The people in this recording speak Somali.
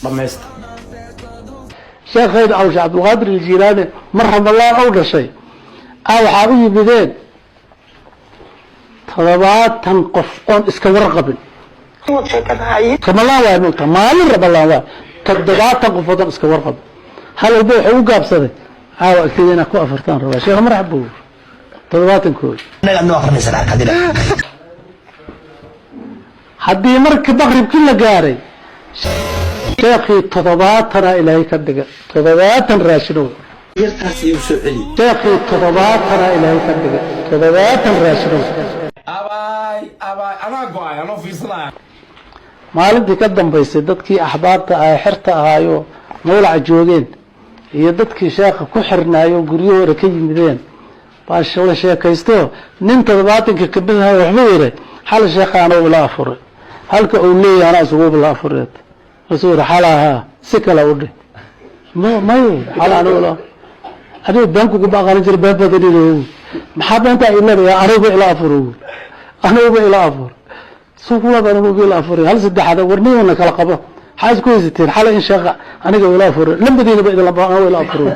Dhammaysta. Sheekhayda Awshe Cabdulqaadir Aljiilaani mar Ramalaan ou dhashay waxaa u yimideen 70 qof oon iska warqabin. Ramalaan waay, mogta, maalin Ramalaan waay, 70 qofood oon iska warqabin. Hal walba wuxuu u gaabsaday, "Caawa agteyda inaad ku afartaan rabaa, sheekh." "Marxab," buu. 70-kooda haddii markii maqribkii la gaaray, sheekhii 70-na Ilaahay ka dhiga, 70 raashinow. Sheekhii 70-na Ilaahay ka dhiga, 70 raashinow. Abaay, abaay, anaa go-ay anoo fiirsanaya. Maalintii ka dambaysay, dadkii axbaabta ah, xerta ahaayo mawlaca joogeen iyo dadkii sheekha ku xirnaayo guryahooda ka yimideen baa la sheekaysto. Nin 70-ka kamid aha waxbuu yidhi, "Xal sheekha anuu ila afuray." Halka uu leeyahay, "Anaa isugu la afureed." Marasuu yidhi, "Xalahaa si kale u dheh." May xal anuu ila, "Adiga been kuguma aqaanin jira, been badan ilo, maxaa beentaa ileedahay?" "Anugu ila afuro, anuguba ila afur sukulad, anugu ila afuray." Hal saddexaad, "War niyona kala qabo, maxaa isku haysateen xalay in sheekha aniga ila afuray? Lambadiinaba idin anigu ila afuray."